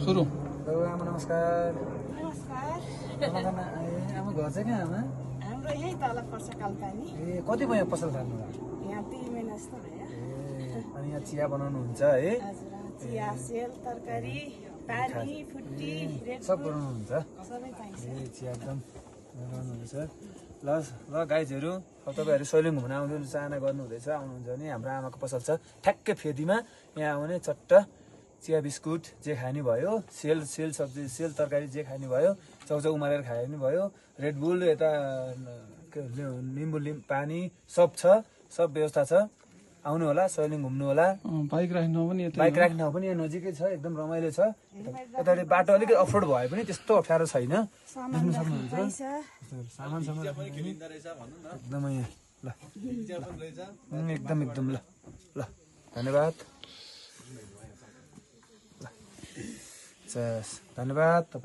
सुरु हेलो आमा नमस्कार। नमस्कार। आमा घर चाहिँ कहाँ आमा? हाम्रो यही तल पर्छ कालपानी। ए कति भयो पसल थाल्नु? यहाँ 3 महिना जस्तो भयो। अनि यहाँ चिया बनाउनुहुन्छ है? हजुर, चिया, सेल, तरकारी, पानी, फुट्टी, रेड सब बनाउनुहुन्छ? सबै पाइन्छ। ए चिया एकदम बनाउनुहुन्छ। ल गाइजहरू, अब तपाईँहरू सैलुङ घुम्न आउनु चाहना गर्नुहुँदैछ, आउनुहुन्छ भने हाम्रो आमाको पसल छ ठ्याक्कै फेदीमा। यहाँ आउने चट्ट चिया बिस्कुट जे खाने भयो, सेल सब्जी सेल तरकारी जे खाने भयो, चाउचाउ उमालेर खाए पनि भयो, रेडबुल यता निम्बु पानी सब छ, सब व्यवस्था छ। आउनु होला, सैलुङ घुम्नु होला। बाइक राख्नु पनि बाइक राख्न पनि यहाँ नजिकै छ, एकदम रमाइलो छ। यतापट्टि बाटो अलिकति अफरोड भए पनि त्यस्तो अप्ठ्यारो छैन, देख्न सक्नुहुन्छ। सामान एकदमै ल एकदम ल ल धन्यवाद ल धन्यवाद।